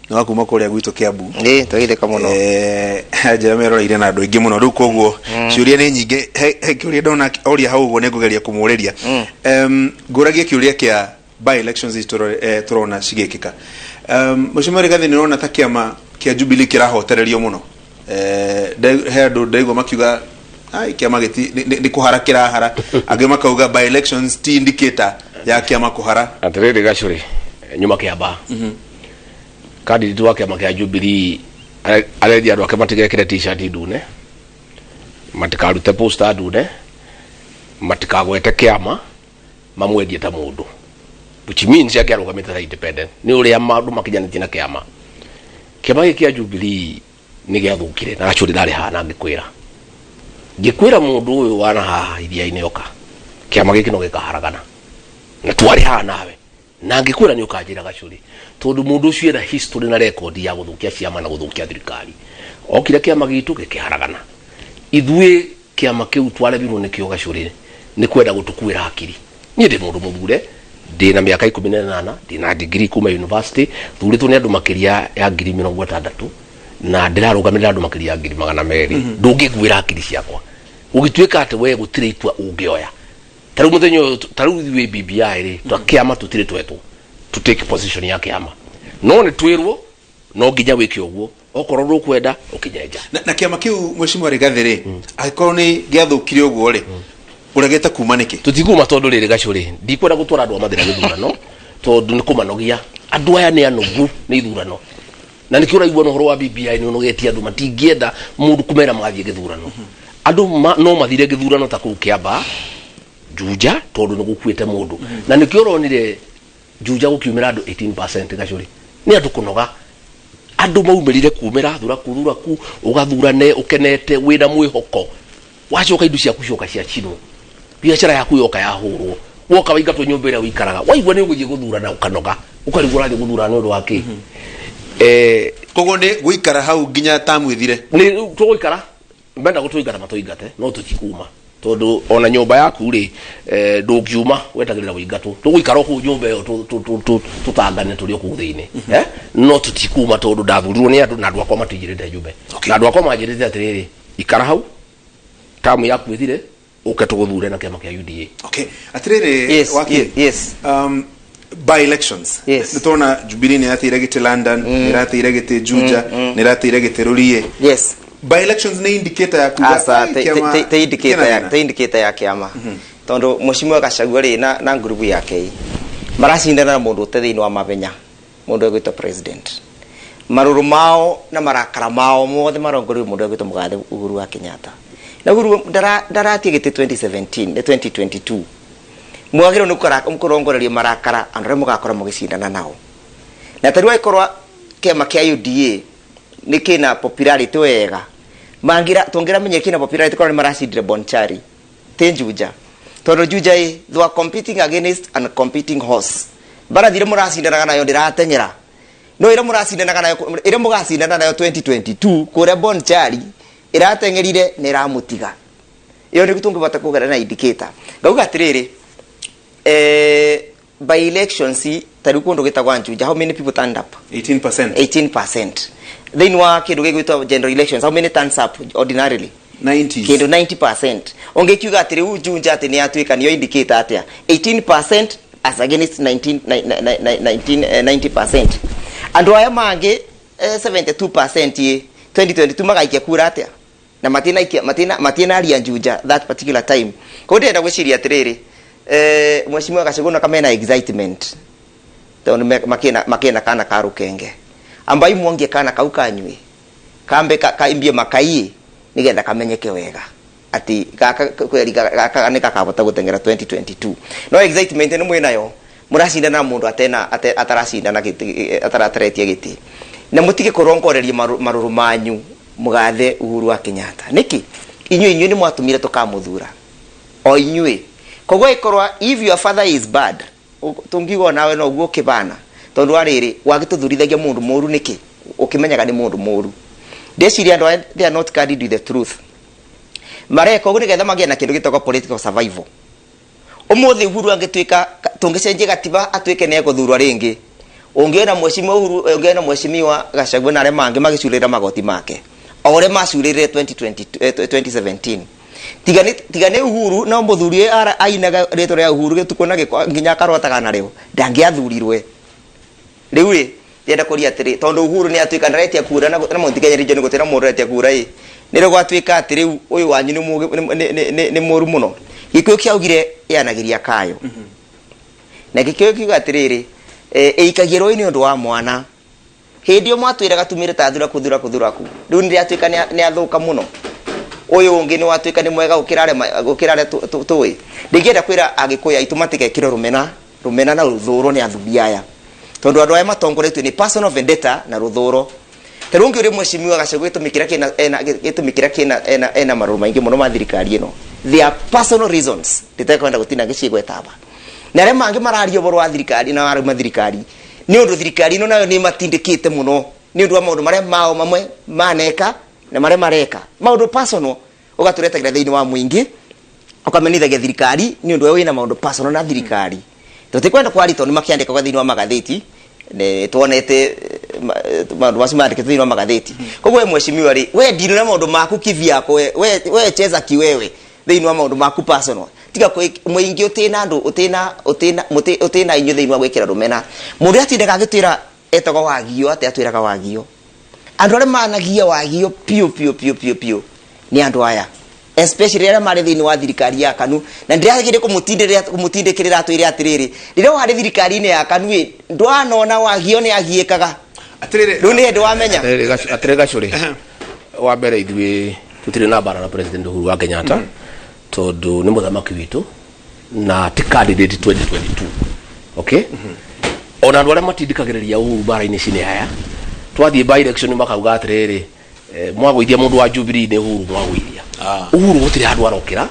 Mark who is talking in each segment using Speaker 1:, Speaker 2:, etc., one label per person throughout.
Speaker 1: Nĩ wa kuma kũrĩa gwitũ Kiambu.
Speaker 2: Ĩ twageithĩka mũno.
Speaker 1: Anjĩra meroreire na andũ aingĩ mũno. Rĩu koguo ciũria nĩ nyingĩ. He kĩũria ndona oria hau ũguo, nĩ ngũgeria kũmũrĩria. Ngũragie kĩũria kĩa by elections ici tũrona cigĩkĩka. Mheshimiwa Rigathi, nĩ ũrona ta kĩama kĩa Jubilee kĩrahotererio mũno? He andũ ndaigua makiuga, "Ai, kĩama gĩti nĩ kũhara kĩrahara." Angĩ makauga by elections ti indicator ya kĩama kũhara.
Speaker 3: Atĩrĩrĩ Gacũrĩ, nyuma Kĩamba, candidate wa kĩama kĩa Jubilee arendia andũ ake matigekĩre T-shirt ndune, matikarute poster ndune, matikagwete kĩama, mamwendie ta mũndũ, which means angĩarũgamĩte ta independent nĩ ũrĩa maũndũ makinyanĩtie na kĩama. Kĩama gĩkĩ kĩa Jubilee nĩ gĩathũkire na Gacũrĩ ndarĩ haha na ngĩkwĩra mũndũ ũyũ wana haha iria-inĩ oka, kĩama gĩkĩ no gĩkaharagana na twarĩ haha nawe na ngĩkwĩra nĩ ũkanjĩra Gacũrĩ, tondũ mũndũ ũcio ena history na record ya gũthũkia ciama na gũthũkia thirikari. Okire kĩama gitũ gĩkĩharagana. Ithuĩ kĩama kĩu twaremirwo nĩkĩo Gacũrĩ nĩ kwenda gũtũkuĩra hakiri. Niĩ ndĩ mũndũ mũthure, ndĩ na mĩaka 18, ndĩ na degree kuma university, thurĩtwo nĩ andũ makĩria ya 60,000 na ndĩrarũgamĩrĩra andũ makĩria ya 200,000. Ndũngĩnguĩra hakiri ciakwa gũgĩtuĩka atĩ we gũtirĩ itua ũngĩoya. Ta rĩu mũthenya ũyũ, ta rĩu ithuĩ BBI rĩ, twa kĩama tũtirĩ twetwo to take position ya kĩama, no nĩ twĩrwo no nginya wĩke ũguo, okorwo ndũkwenda ũkinye nja.
Speaker 1: Na kĩama kĩu, Mheshimiwa Rigathi rĩ, angĩkorwo nĩ gĩathũkire ũguo rĩ, ũregete kuma nĩkĩ?
Speaker 3: Tũtikuma tondũ rĩrĩ Gacũrĩ, ndikwenda gũtwara andũ a Mathĩra gĩthurano tondũ nĩ kũmanogia. Andũ aya nĩ anogu nĩ ithurano na nĩkĩo ũraigua na ũhoro wa BBI nĩ ũnogetie andũ, matingĩenda mũndũ kũmera magathiĩ gĩthurano. Andũ no mathire gĩthurano ta kũu Kĩamba, Juja, tondũ nĩ gũkuĩte mũndũ na nĩkĩo ũronire Juja gũkiumĩra andũ 18%. Gacũrĩ, nĩ andũ kũnoga. Andũ maumĩrire kumĩra thuraku thuraku, ũgathurane ũkenete wĩna mwĩhoko, wacoka indo ciaku cioka ciacinwo, biacara yaku yoka yahũrwo, woka waingatwo nyũmba ĩrĩa ũikaraga, waigua nĩ ũgũthiĩ gũthurana ũkanoga, ũkarigwo ũrathiĩ gũthurana nĩ ũndũ wa kĩ?
Speaker 1: Koguo nĩ gũikara hau nginya tamu ĩthire?
Speaker 3: Nĩ tũgũikara, menda gũtũingata matũingate, no tũtikuma tondũ ona nyũmba yaku rĩ, ndũngiuma wetagĩrĩra wĩingatwo. Tũgũikara o kũu nyũmba ĩyo tũtangane tũrĩ o kũu thĩinĩ, no tũtikuma tondũ ndathurirwo nĩ andũ na andũ akwa matinjĩrĩte njume. Na andũ akwa manjĩrĩte atĩrĩrĩ, ikara hau, tamu yaku ĩthire, ũke tũgũthure na kĩama kĩa UDA.
Speaker 1: Okay, atirĩrĩ, wakiri, by elections, nĩ tuona Jubilee nĩ ĩrateire gĩtĩ London, nĩ ĩrateire gĩtĩ Juja, nĩ ĩrateire gĩtĩ Rurii. By elections nĩ indicator ya kuga
Speaker 2: Aca,
Speaker 1: "Ai, kĩama
Speaker 2: te indicator
Speaker 1: kĩna
Speaker 2: ya
Speaker 1: thĩna."
Speaker 2: Te indicator ya kĩama tondũ Mheshimiwa Gachagua rĩ na ngurubu yake ĩ maracindana na mũndũ ũte thĩinĩ wa mabenya, mũndũ egwĩtwo president. Marũrũ mao na marakara mao mothe marongoreirio mũndũ egwĩtwo mũgathe Uhuru wa Kenyatta. Na Uhuru ndaratie gĩtĩ 2017 nĩ 2022. Mwagĩrĩirwo nĩ kũrongoreria marakara andũ arĩa mũgakora mũgĩcindana nao. Na tarĩu angĩkorwo kĩama kĩa UDA nĩ kĩna popularity wega, mangira tũngĩramenya kĩna popularity korwo nĩ maracindire Bonchari ti Juja, tondũ Juja ĩ they were competing against an competing horse. Mbarathi ĩrĩa mũracindanaga nayo ndĩrateng'era, no ĩrĩa mũracindanaga nayo, ĩrĩa mũgacindana nayo 2022 kũrĩa Bonchari ĩrateng'erire na ĩramũtiga. Ĩyo nĩguo tũngĩbota kũgera na indicator. Ngauga atĩrĩrĩ, by elections ta rĩu kũndũ gĩtagwa Juja, how many people turned up?
Speaker 1: 18%.
Speaker 2: 18%. Thĩinĩ wa kĩndũ gĩgwĩtwo general elections, how many turns up ordinarily?
Speaker 1: 90s.
Speaker 2: Kĩndũ 90%. Ũngĩkiuga atĩ rĩu Juja atĩ nĩ yatuĩka nĩyo indicator atĩa? 18% as against 19, 19, 90%. Andũ aya mangĩ, 72% ĩ 2022 magaikia kura atĩa na matinaikia matinaria Juja that particular time? Koguo ndĩrenda gwĩciria atĩrĩrĩ, Mheshimiwa Gachagua kamena excitement tondũ makĩna kana ka rũkenge, ambai mwongie kana kau kanyue kambe kaimbie makai nigetha kamenyeke wega ati gaka kweri gaka nĩ gakabota gũteng'era 2022. No excitement nĩ mwĩnayo, mũracindana na mũndũ atena ataracindana gĩtĩ, atarateretie gĩtĩ, na mũtige kũrongoreria marũrũ manyu mũgathe Uhuru wa Kenyatta. Nĩkĩ inyuĩ nĩ mwatũmire tũkamũthura o inyuĩ? Koguo ĩkorwa if your father is bad, tũngiuga nawe no guo ũkĩbana, tondũ wa rĩrĩ wagĩtũthurithagia mũndũ mũru nĩkĩ ũkĩmenyaga nĩ mũndũ mũru? Ndeciria andũ aya, they are not candid with the truth. Mareka ũguo nĩgetha magĩe na kĩndũ gĩtagwo political survival. Ũmũthĩ Uhuru angĩtuĩka, tũngĩcenjia gatiba atuĩke nĩ egũthurwo rĩngĩ, Ungiona mheshimiwa Uhuru, ungiona mheshimiwa Gachagua na aria mangi magicurira magoti make o uria macurire 2020, 2017, tiga nĩ Uhuru no mũthuri ainaga rĩtwa rĩa Uhuru gĩtukũ na gĩko nginya akarotaga narĩo, ndangĩathurirwe. Rĩu rĩ, ndĩrenda kũria atĩrĩ, tondũ Uhuru nĩ atuĩka ndaretia kura na Mount Kenya region, gũtirĩ mũndũ ũretia kura ĩ, nĩrĩo gwatuĩka atĩ rĩu ũyũ wanyu nĩ mũru mũno. Gĩkũyũ kĩaugire ĩanagĩria kayo na gĩkũyũ kiuga atĩrĩrĩ, ĩikagia rũĩ nĩ ũndũ wa mwana. Hĩndĩ ĩyo mwatwĩraga tumĩre ta thuraku thuraku thuraku, rĩu nĩ rĩatuĩka nĩ athũka mũno. Ũyũ ũngĩ nĩ watuĩka nĩ mwega gũkĩra arĩa tũĩ. Ndingĩenda kwĩra Agĩkũyũ aitũ matigekĩre rũmena na rũthũro nĩ athuri aya, tondũ andũ aya matongoretio nĩ personal vendetta na rũthũro. Ta rĩu ũngĩ ũrĩ mheshimiwa Gachagua, gĩtũmi kĩrĩa kĩna ena gĩtũmi kĩrĩa kĩna ena marũrũ maingĩ mũno ma thirikari ĩno, there are personal reasons ndĩtekwenda gũtinda ngĩcigweta aba, na arĩa mangĩ mararia ũhoro wa thirikari na marauma thirikari nĩ ũndũ thirikari ĩno nayo nĩ matindĩkĩte mũno nĩ ũndũ wa maũndũ marĩa mao mamwe maneka na marĩa mareka, maũndũ personal, ũgatũretagĩra thĩinĩ wa mũingĩ, ũkamenithagia thirikari nĩ ũndũ we wĩna maũndũ personal na thirikari. Tũtikwenda kwaria tondũ nĩ makĩandĩkagwo thĩinĩ wa magathĩti, nĩ tuonete maũndũ macio mandĩkĩtwo thĩinĩ wa magathĩti. Koguo we mheshimiwa rĩ, we deal na maũndũ maku kivyako, we cheza kiwewe thĩinĩ wa maũndũ maku personal, tiga mũingĩ ũtĩna andũ ũtĩna inyuĩ thĩinĩ wa gwĩkĩra rũmena. Mũndũ atindaga agĩtwĩra etagwo Wagio, atĩ atwĩraga Wagio. Andũ arĩa managia Wagio piũ piũ piũ piũ piũ nĩ andũ aya, especially arĩa marĩ thĩinĩ wa thirikari ya KANU, na ndĩragire kũmũtindĩkĩrĩra atwĩre atĩrĩrĩ, rĩrĩa warĩ thirikari-inĩ ya KANU ĩ, ndwanona Wagio nĩ agiĩkaga?
Speaker 1: Atiriri.
Speaker 2: Rĩu nĩ hĩndĩ wamenya.
Speaker 3: Atĩrĩ Gacũrĩ, wa mbere ithuĩ tũtirĩ na mbara na President Uhuru wa Kenyatta, tondũ nĩ mũthamaki witũ na ti candidate 2022, okay? Ona andũ arĩa matindĩkagĩrĩria Uhuru mbara-inĩ ici nĩ aya twathiĩ by election makauga atĩrĩrĩ, mwagũithia mũndũ wa Jubilee nĩ Uhuru mwagũithia. Uhuru gũtirĩ handũ arokĩra.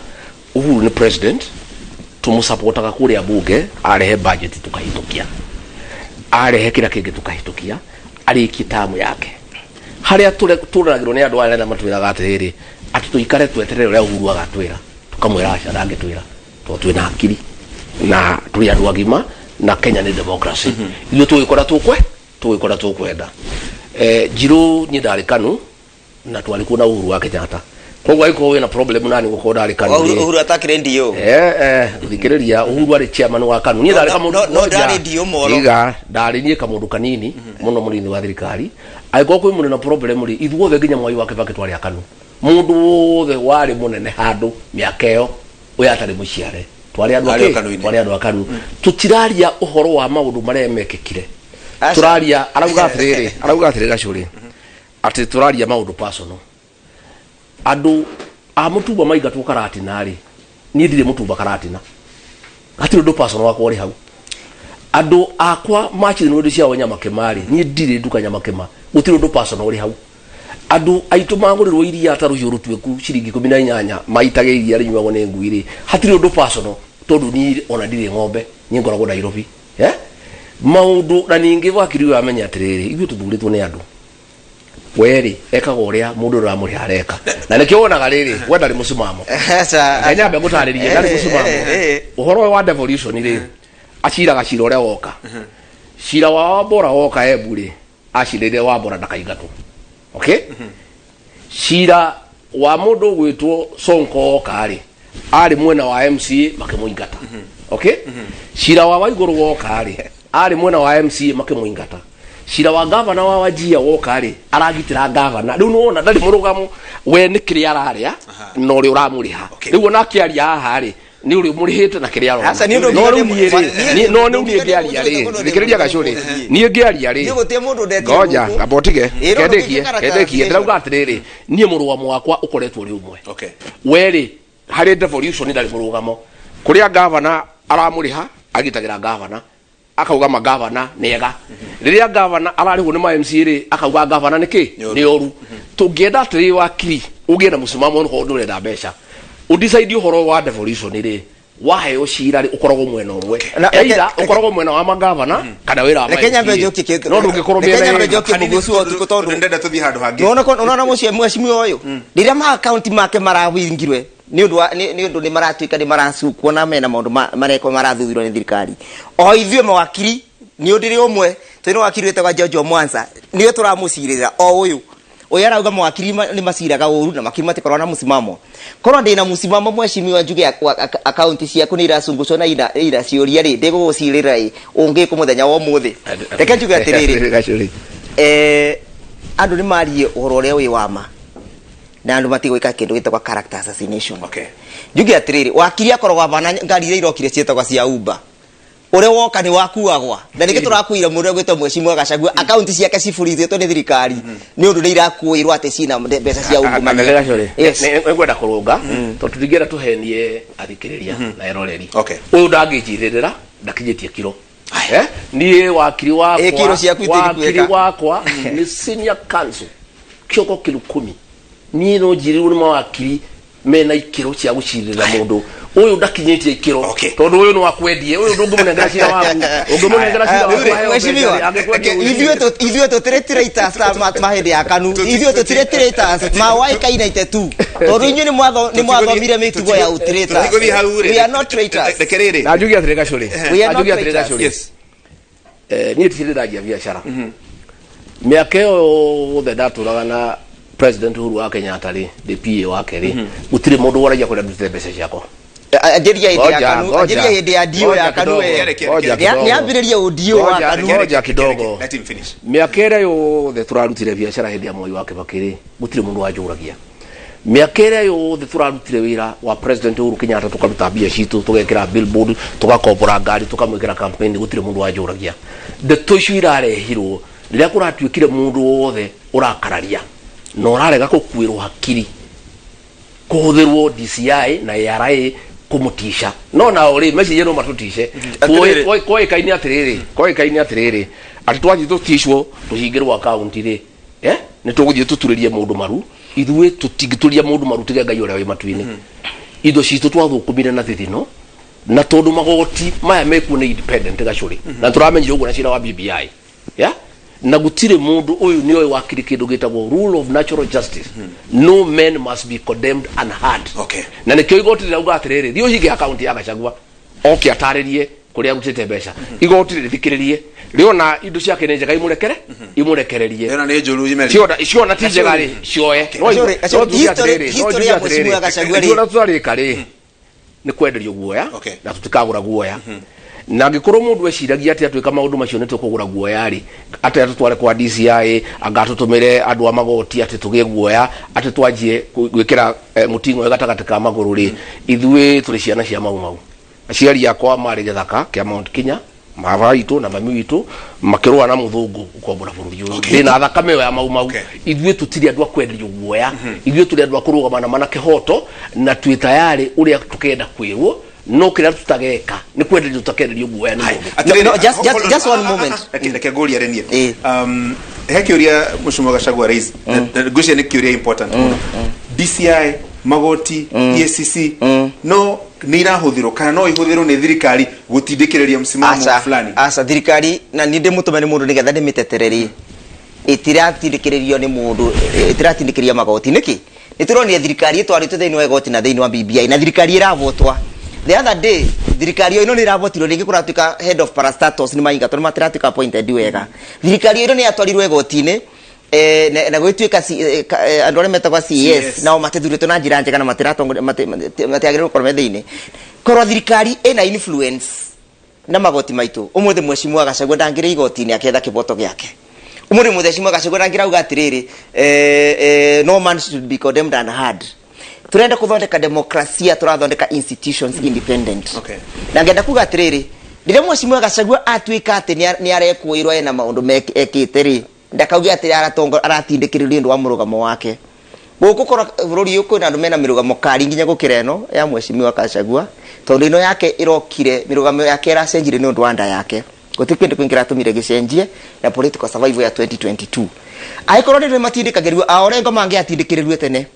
Speaker 3: Uhuru nĩ president, tũmũsapotaga kũrĩa bunge, arehe budget tũkahĩtũkia, arehe kĩrĩa kĩngĩ tũkahĩtũkia, arĩkie tamu yake. Harĩa tũragĩrwo nĩ andũ aya arĩa matwĩraga atĩrĩrĩ, atĩ tũikare tweterere ũrĩa Uhuru agatwĩra, tũkamwĩra aca, ndangĩtwĩra, tondũ twĩna akiri na tũrĩ andũ agima na Kenya nĩ democracy. Ithuĩ tũgĩkora tũgĩkora tũkwenda. Njirũ niĩ ndarĩ KANU na twarĩ kuo na Uhuru wa Kenyatta, koguo angĩkorwo wĩna problem nani gũkorwo ndarĩ KANU rĩ,
Speaker 2: Uhuru atakire ndio.
Speaker 3: Thikĩrĩria, Uhuru arĩ chairman wa KANU, niĩ ndarĩ kamũndũ
Speaker 2: No ndarĩ ndio moro.
Speaker 3: Iga ndarĩ niĩ kamũndũ kanini mũno mũnini wa thirikari. Angĩkorwo kwĩ mũndũ na problem rĩ, ithuothe nginya Mwai wa Kibaki twarĩ a KANU. Mũndũ wothe warĩ mũnene handũ mĩaka ĩyo ũyũ atarĩ mũciare twarĩ andũ
Speaker 1: Arĩ o
Speaker 3: akĩ
Speaker 1: KANU-inĩ.
Speaker 3: Twarĩ andũ a KANU. Tũtiraria ũhoro wa maũndũ marĩa mekĩkire.
Speaker 2: Aca.
Speaker 3: Tũraria, arauga atĩrĩrĩ Gacũrĩ, atĩ tũraria maũndũ personal. Andũ a Mũtumba maingatwo Karatina rĩ, niĩ ndirĩ Mũtumba Karatina, hatirĩ ũndũ personal wakwa ũrĩ hau. Andũ akwa macinwo indo ciao Nyamakĩma rĩ, niĩ ndirĩ nduka Nyamakĩma, gũtirĩ ũndũ personal ũrĩ hau. Andũ aitũ magũrĩrwo iria ta rũhiũ rũtuĩku ciringi 18, maitage iria rĩnyuagwo nĩ ngui rĩ, hatirĩ ũndũ personal, tondũ niĩ ona ndirĩ ng'ombe, niĩ ngoragwo Nairobi. Maũndũ na ningĩ wakiri ũyũ amenye atĩrĩrĩ, ithuĩ tũthurĩtwo nĩ andũ. Werĩ ekaga ũrĩa mũndũ ũrĩa ũramũrĩha areka, na nĩkĩo wonaga rĩrĩ we ndarĩ mũcimamo.
Speaker 2: Aca.
Speaker 3: Reke nyambe ngũtarĩrie, ndarĩ mũcimamo. Ũhoro ũyũ wa devolution rĩ, aciraga cira ũrĩa woka. Cira wa Wambora woka Embu rĩ, acirĩire Wambora ndakaingatwo, okay? Cira wa mũndũ ũgwĩtwo Sonko woka rĩ, arĩ mwena wa MCA, makĩmũingata, okay? Cira wa Waigũrũ woka rĩ, arĩ mwena wa MCA, makĩmũingata. Cira wa gavana wa Wajia woka rĩ, aragitĩra gavana. Rĩu nĩwona ndarĩ mũrũgamo, we nĩ kĩrĩa ararĩa na ũrĩa ũramũrĩha. Rĩu ona akĩaria haha rĩ, nĩ ũrĩa ũmũrĩhĩte na kĩrĩa arona.
Speaker 2: Aca, nĩ ũndũ
Speaker 3: No rĩu
Speaker 2: ũngĩona
Speaker 3: niĩ rĩ, no rĩu niĩ
Speaker 2: ũngĩona
Speaker 3: ngĩaria rĩ,
Speaker 2: mũndũ
Speaker 3: thikĩrĩria Gacũrĩ, niĩ ngĩaria rĩ,
Speaker 2: Niĩ gũtirĩ mũndũ ndetire
Speaker 3: ngoja
Speaker 2: gũkũ.
Speaker 3: amba ũtige.
Speaker 2: Ĩ, no
Speaker 3: Kendĩkie.
Speaker 2: ndũngĩka karatathi
Speaker 3: Kendĩkie.
Speaker 2: ĩyo.
Speaker 3: Ndĩrauga atĩrĩrĩ, niĩ mũrũgamo wakwa ũkoretwo ũrĩ ũmwe. Werĩ harĩ devolution ndarĩ mũrũgamo. Kũrĩa gavana aramũrĩha, agitagĩra gavana, akauga magavana nĩ ega. Rĩrĩa gavana ararĩhwo nĩ ma MCA rĩ, akauga gavana nĩ kĩ?
Speaker 1: Nĩ ũru.
Speaker 3: Nĩ ũru. Tũngĩenda atĩrĩ, wakiri, ũgĩe na mũsimamo nĩ ndũrenda mbeca, ũdecide ũhoro wa devolution rĩ, waheo cira rĩ, ũkoragwo mwena ũmwe. Either ũkoragwo mwena wa magavana kana wĩra wa
Speaker 2: Reke nyambe
Speaker 3: ma MCA.
Speaker 2: njokie
Speaker 3: No ndũngĩkorwo
Speaker 2: reke
Speaker 3: mĩena
Speaker 2: nyambe
Speaker 3: ĩrĩ.
Speaker 2: njokie mũgucu wa ũtukũ tondũ
Speaker 1: ndenda tũthiĩ handũ hangĩ.
Speaker 2: Nona mũciĩ mheshimiwa ũyũ, rĩrĩa ma akaunti make marawingirwe nĩ ũndũ wa nĩ ũndũ nĩ maratuĩka nĩ maracukwo na mena maũndũ marekwo marathuthurwo nĩ thirikari, o ithuĩ mawakiri nĩ ũndĩrĩ ũmwe. Twina wakiri witagwa George Mwansa, niwe turamucirira o uyu uyu arauga mawakiri ni maciraga uru na makiri matikorwo na musimamo. Korwo ndina musimamo, mheshimiwa, njuge akaunti ciaku ni iracungucwo na ira ira ciuria ri ndigugucirira i ungiku muthenya wa umuthi. Reke njuge atiriri, andu ni marie uhoro uria wi wa ma na andu matigwika kindu gitagwa character assassination. Njuge atiriri, wakiri akoragwo abana ngari iria irokire cietagwa cia Uber, uria woka ni wakuagwa na nä tårakuire må ndå gwätwo mheshimiwa Gachagua, akaunti ciake ciburithĩtwo nĩ thirikari nĩ ũndũ nĩ irakuĩrwo atĩ cina mbeca cia ungumania. Yes.
Speaker 3: Ngwenda kũrũnga tondũ tũtingĩenda tũhenie athikĩrĩria na eroreri. Ũyũ ndangĩnjirĩrĩra, ndakinyĩtie kiro. Niĩ wakiri wakwa
Speaker 2: Kiro ciaku
Speaker 3: wakiri
Speaker 2: itingĩkuĩka.
Speaker 3: wakwa nĩ senior counsel Kioko Kilukumi. Niĩ no njirĩrwo nĩ mawakiri mena ikĩro cia gũcirĩrĩra mũndũ ũyũ ndakinyĩtie ikĩro, tondũ ũyũ nĩ wakwendie, ũyũ ndũngĩmũnengera cira waku, ũngĩmũnengera cira waku aheo
Speaker 2: Mheshimiwa,
Speaker 3: mbeca, angĩkwendia ũyũ.
Speaker 2: Ithuĩ tũtirĩ traitors ta ma hĩndĩ ya KANU. Ithuĩ tũtirĩ traitors ma YK92, tondũ inyuĩ nĩ mwathomire mĩtugo ya utraitors.
Speaker 1: Tũtigũthiĩ hau rĩ.
Speaker 2: We are not traitors.
Speaker 1: Reke rĩrĩ.
Speaker 3: Na njuge atĩrĩ, Gacũrĩ.
Speaker 2: We are
Speaker 3: Na
Speaker 2: not
Speaker 3: njuge atĩrĩ,
Speaker 2: traitors.
Speaker 3: Gacũrĩ.
Speaker 1: Yes.
Speaker 3: Niĩ tirĩ ndanjia biacara. Mĩaka ĩyo yothe ndatũraga na President Uhuru wa Kenyatta rĩ, ndĩ PA wake rĩ, gũtirĩ mũndũ waragia kũrĩa ndutĩte mbeca ciakwa.
Speaker 2: Anjĩria hĩndĩ ya
Speaker 3: Ngoja,
Speaker 2: KANU,
Speaker 3: ngoja.
Speaker 2: anjĩria hĩndĩ ya dio
Speaker 3: Ngoja
Speaker 2: ya KANU
Speaker 3: kidogo,
Speaker 2: we.
Speaker 3: ngoja kidogo.
Speaker 2: Nĩ ambĩrĩrie ũndio wa
Speaker 3: Ngoja,
Speaker 2: KANU.
Speaker 3: ngoja kidogo.
Speaker 1: Let him finish.
Speaker 3: Mĩaka ĩrĩa yothe tũrarutire biacara hĩndĩ ya Mwai wa Kibaki rĩ, gũtirĩ mũndũ wanjũragia. Mĩaka ĩrĩa yothe tũrarutire wĩra wa President Uhuru Kenyatta, tũkaruta mbia citũ, tũgekĩra billboard, tũgakombora ngari, tũkamwĩkĩra campaign, gũtirĩ mũndũ wanjũragia. Ndeto icio irarehirwo rĩrĩa kũratuĩkire mũndũ wothe ũrakararia na ũrarega gũkuĩrwo hakiri kũhũthĩrwo DCI na ARA kũmũtisha, no nao rĩ meciria no matũtice.
Speaker 1: Atĩrĩrĩ.
Speaker 3: Koĩkaine atĩrĩrĩ atĩ twathiĩ tũticwo tũhingĩrwo akaunti rĩ, nĩ tũgũthiĩ tũturĩrie mũndũ maru. Ithuĩ tũtingĩtũria mũndũ maru tiga Ngai ũrĩa wĩ matu-inĩ. Indo citũ twathũkũmire na thithino, na tondũ magoti maya mekuo nĩ independent, Gacũrĩ, na tũramenyire ũguo na cira wa BBI ya na gũtirĩ mũndũ ũyũ nĩ oĩ wakiri kĩndũ gĩtagwo rule of natural justice: no man must be condemned unheard. Na nĩkĩo igoti rĩrauga atĩrĩrĩ, thiĩ ũhinge akaunti ya Gachagua, oke atarĩrie kũrĩa arutĩte mbeca. Igoti rĩthikĩrĩrie, rĩona indo ciake nĩ njega, imũrekere, imũrekererie.
Speaker 1: Ĩno nĩ njũru imeri.
Speaker 3: Ciona ti njega rĩ, cioe.
Speaker 2: Gacũrĩ,
Speaker 3: No tuge atĩrĩrĩ, no
Speaker 2: history
Speaker 3: tuge
Speaker 2: ya Mheshimiwa
Speaker 3: atĩrĩrĩ,
Speaker 2: Gachagua rĩ.
Speaker 3: ithuĩ tũtarĩka rĩ nĩ kwenderio guoya, na tũtikagũra guoya. Na angĩkorwo mũndũ eciragia atĩ atwĩka maũndũ macio nĩ tũkũgũra guoya rĩ, atĩ atũtware kwa DCI, anga atũtũmĩre andũ a magoti atĩ tũgĩe guoya, atĩ twanjie gwĩkĩra mũting'oe gatagatĩ ka magũrũ rĩ, ithuĩ tũrĩ ciana cia Mau Mau. Aciari akwa marĩ gĩthaka kĩa Mount Kenya, baba witũ na mami witũ makĩrũa na mũthũngũ gũkombora bũrũri ũyũ. Ndĩna thakame ĩyo ya Mau Mau. Ithuĩ tũtirĩ andũ a kwenderio guoya, ithuĩ tũrĩ andũ a kũrũgama na mana kĩhoto, na twĩ tayarĩ ũrĩa tũkenda kwĩrwo, no kĩrĩa tutageka nĩ kwenderio, tũtakenderio guoya nĩ mũndũ.
Speaker 1: Atĩrĩrĩ,
Speaker 2: No, no,
Speaker 1: hold on.
Speaker 2: just one
Speaker 1: Ah, ah,
Speaker 2: moment.
Speaker 1: ah, reke ngũrie rĩ niĩ. He kĩũria Mheshimiwa Gachagua raise, na ngwĩciria nĩ kĩũria important mũno. DCI, magoti, EACC no nĩ irahũthĩrwo kana no ihũthĩrwo nĩ thirikari gũtindĩkĩrĩria msimamo
Speaker 2: Aca,
Speaker 1: fulani?
Speaker 2: aca, thirikari na nĩ ndĩmũtũme nĩ mũndũ nĩgetha ndĩmĩtetere rĩ, ĩtiratindĩkĩrĩrio nĩ mũndũ, ĩtiratindĩkĩrĩria magoti. Nĩkĩ nĩ tũronire thirikari ĩtwarĩtwo thĩinĩ wa igoti na thĩinĩ wa BBI na thirikari ĩravotwa? The other day thirikari ĩno nĩ ĩravotirwo rĩngĩ, kũratuĩka head of parastatals nĩ maingatwo, nĩ matiratuĩka appointed wega. Thirikari ĩno nĩ yatwarirwo igoti-inĩ, na gwĩtuĩka andũ arĩa metagwo CAS
Speaker 1: CS.
Speaker 2: nao matithurĩtwo na njĩra njega na matiratongoria, matiagĩrĩirwo gũkorwo me thĩinĩ. Korwo thirikari ĩna influence na magoti maitũ, ũmũthĩ Mheshimiwa Gachagua ndangĩrĩ igoti-inĩ akĩetha kĩboto gĩake. Ũmũthĩ Mheshimiwa Gachagua ndangĩrauga atĩrĩrĩ, no man should be condemned unheard. Turenda kũthondeka demokrasia, tũrathondeka institutions independent. Na ngenda kuga atĩrĩrĩ, rĩrĩa Mheshimiwa Gachagua atuĩka atĩ nĩ arekũĩrwo ena maũndũ ekĩte rĩ, ndakauge atĩ aratindĩkĩrĩrio nĩ ũndũ wa mũrũgamo wake. Gũkũ korwo bũrũri ũyũ kwĩna andũ mena mĩrũgamo kari nginya gũkĩra ĩno ya Mheshimiwa Gachagua, tondũ ĩno yake ĩrokire, mĩrũgamo yake ĩracenjirie nĩ ũndũ wa nda yake. Gũtirĩ kĩndũ kĩngĩ kĩratũmire gĩcenjie na political survival ya 2022. Angĩkorwo nĩ matindĩkagĩrĩrio, a Orengo mangĩatindĩkĩrĩrio tene,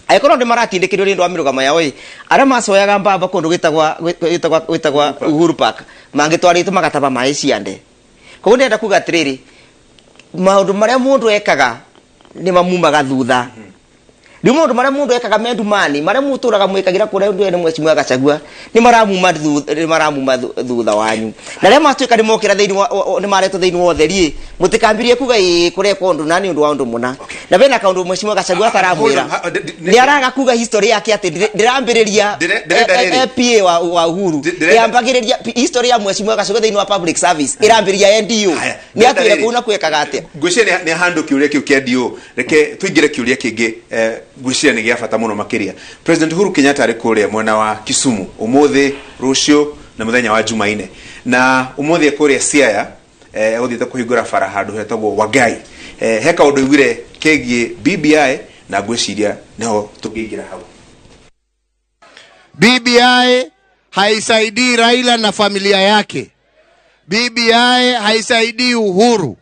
Speaker 2: angĩkorwo nĩ maratindĩkĩrĩrio nĩ ũndũ wa mĩrũgamo yao ĩ, arĩa macoyaga mbamba kũndũ gwĩtagwa Uhuru Park mangĩtwarĩtwo magataba maĩ ciande. Koguo ndĩrenda kuga atĩrĩrĩ, maũndũ marĩa mũndũ ekaga nĩ mamumaga thutha. Riu maundu maria mundu ekaga me ndumani, maria muturaga mwikagira kuria ndu ene Mheshimiwa Gachagua ni maramuma ni maramuma thutha wanyu. Na riria matuika ni mokira thiini ni maretwo thiini wa utheri, mutikambirie kuga ii kurekwo undu na ni undu wa undu muna. Na bena kaundu Mheshimiwa Gachagua ataramwira. Ni araga kuga history yake ati ndirambiriria PA wa Uhuru. Yambagiriria history ya Mheshimiwa Gachagua thiini wa public service irambiriria NDO. Ni atwire kuna kwekaga atia.
Speaker 1: Ngwiciria ni handu kiuria kiu kia NDO. Reke tuingire kiuria kingi ngwiciria ni gia bata muno makiria. President Uhuru Kenyatta ari kuria mwena wa Kisumu umuthi, rucio na muthenya wa Jumaine. Na umuthi kuria Siaya eguthiite kuhingura bara handu hetagwo Wangai. He kaundu iguire kegie BBI na ngwiciria niho tungiingira hau.
Speaker 4: BBI haisaidii Raila na familia yake. BBI haisaidii Uhuru.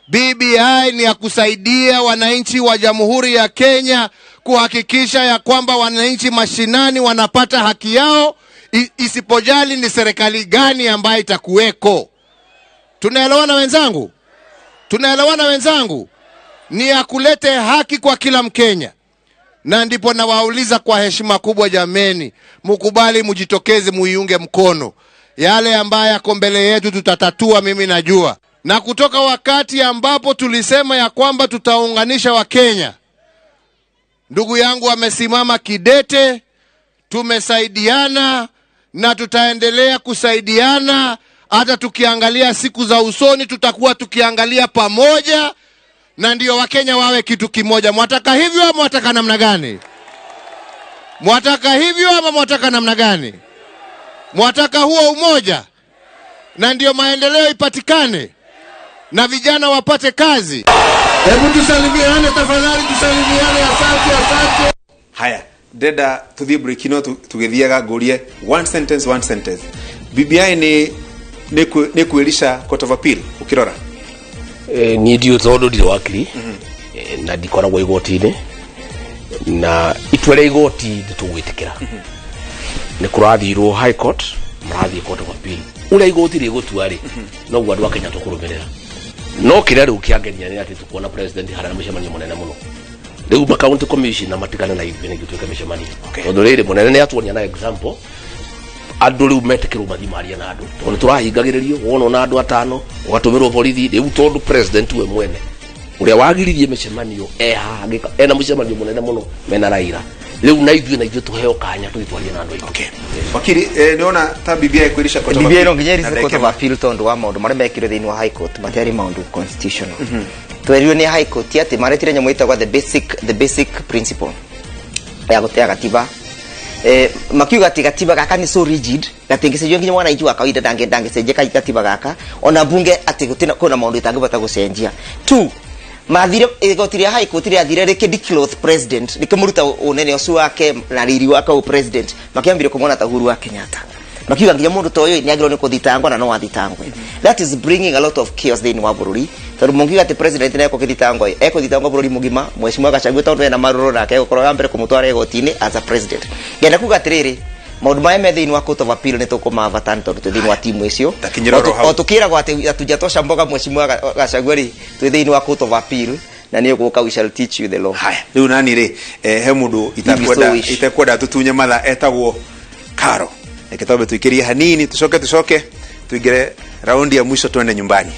Speaker 4: BBI ni ya kusaidia wananchi wa Jamhuri ya Kenya kuhakikisha ya kwamba wananchi mashinani wanapata haki yao, isipojali ni serikali gani ambayo itakuweko. Tunaelewana wenzangu? Tunaelewana wenzangu? Ni ya kulete haki kwa kila Mkenya. Na ndipo nawauliza kwa heshima kubwa, jameni, mukubali, mujitokeze, muiunge mkono. Yale ambayo yako mbele yetu tutatatua, mimi najua. Na kutoka wakati ambapo tulisema ya kwamba tutaunganisha Wakenya, ndugu yangu amesimama kidete, tumesaidiana na tutaendelea kusaidiana. Hata tukiangalia siku za usoni tutakuwa tukiangalia pamoja, na ndio Wakenya wawe kitu kimoja. Mwataka hivyo ama mwataka namna gani? Mwataka hivyo ama mwataka namna gani? Mwataka huo umoja, na ndio maendeleo ipatikane na vijana wapate kazi. Hebu tusalimiane tafadhali, tusalimiane. Asante, asante.
Speaker 1: Haya, ndenda tuthie break ino tugithiaga ngurie one sentence, one sentence. BBI ni kwirisha Court of Appeal ukirora?
Speaker 3: Ni ndio tondu ndiri wakiri, na ndikoragwo igoti-inĩ, na itua rĩa igoti nĩtũgwĩtĩkĩra. Nĩ kũrathirwo High Court, marathiĩ Court of Appeal. Ũrĩa igoti rĩgũtua rĩ, noguo andũ a Kenya tũkũrũmĩrĩra. No kĩrĩa rĩu kĩangenia nĩ atĩ tũkuona president harĩa na mũcemanio mũnene mũno. Rĩu ma county commissioner matigane na ithuĩ nĩguo twĩke mĩcemanio. Tondũ rĩrĩ mũnene nĩ atuonia na example, andũ rĩu metĩkĩrwo mathiĩ marie na andũ. Tondũ nĩtũrahingagĩrĩrio, wona na andũ atano, ũgatũmĩrwo borithi. Rĩu tondũ president we mwene ũrĩa wagiririe mĩcemanio e haha, ena mũcemanio mũnene mũno mena Raila. Rĩu na ithuĩ tũheo kanya tũthiĩ twarie na andũ aitũ.
Speaker 1: Wakiri, nĩona ta BBI kwĩrisha Court of
Speaker 2: BBI no
Speaker 1: Appeal.
Speaker 2: nginya ĩrice
Speaker 1: Na
Speaker 2: Court of
Speaker 1: ndeke-
Speaker 2: Appeal tondũ wa maũndũ marĩa mekirwo thĩinĩ wa High Court matiarĩ maũndũ constitutional. Twerirwo nĩ High Court atĩ maretire nyamũ ĩtagwo the basic principle ya gũtea gatiba. Makiuga atĩ gatiba gaka nĩ so rigid gatingĩcenjio nginya mwananchi wa kawaida ndangĩcenjia gatiba gaka, ona bunge atĩ gũtirĩ kwĩna maũndũ ĩtangĩbota gũcenjia. Two, mathire igoti rĩa High Court rĩathire rĩkĩ declare president, rĩkĩmũruta ũnene ũcio wake na riri wake ũ president, makĩambire kũmwona ta Uhuru wa Kenyatta. Makiuga nginya mũndũ ta ũyũ nĩagĩrĩirwo nĩ kũthitangwo na no athitangwe. That is bringing a lot of chaos thĩinĩ wa bũrũri. Tondũ mũngiuga atĩ president nĩ ekũgĩthitangwo, ekũthitangwo bũrũri mũgima, Mheshimiwa Gachagua tondũ ena marũrũ nake egũkorwo wa mbere kũmũtwara igoti-inĩ as a president. Ngenda kuga atĩrĩrĩ, maũndũ maya me thĩinĩ wa Court of Appeal nĩ tũkũmavatana tondũ twĩ thĩinĩ wa timu icio.
Speaker 1: Takinyĩra oro hau.
Speaker 2: O tũkĩragwo atĩ hatujatosha mboga Mheshimiwa Gachagua rĩ, twĩ thĩinĩ wa Court of Appeal na nĩ ũgũka, we shall teach you the law.
Speaker 1: Haya, rĩu nani rĩ, he mũndũ
Speaker 2: wish.
Speaker 1: itakwenda tũtunye mathaa etagwo Karo. Reke twambe tuikirie hanini, tucoke tuingire raundi ya mwisho twende nyumbani.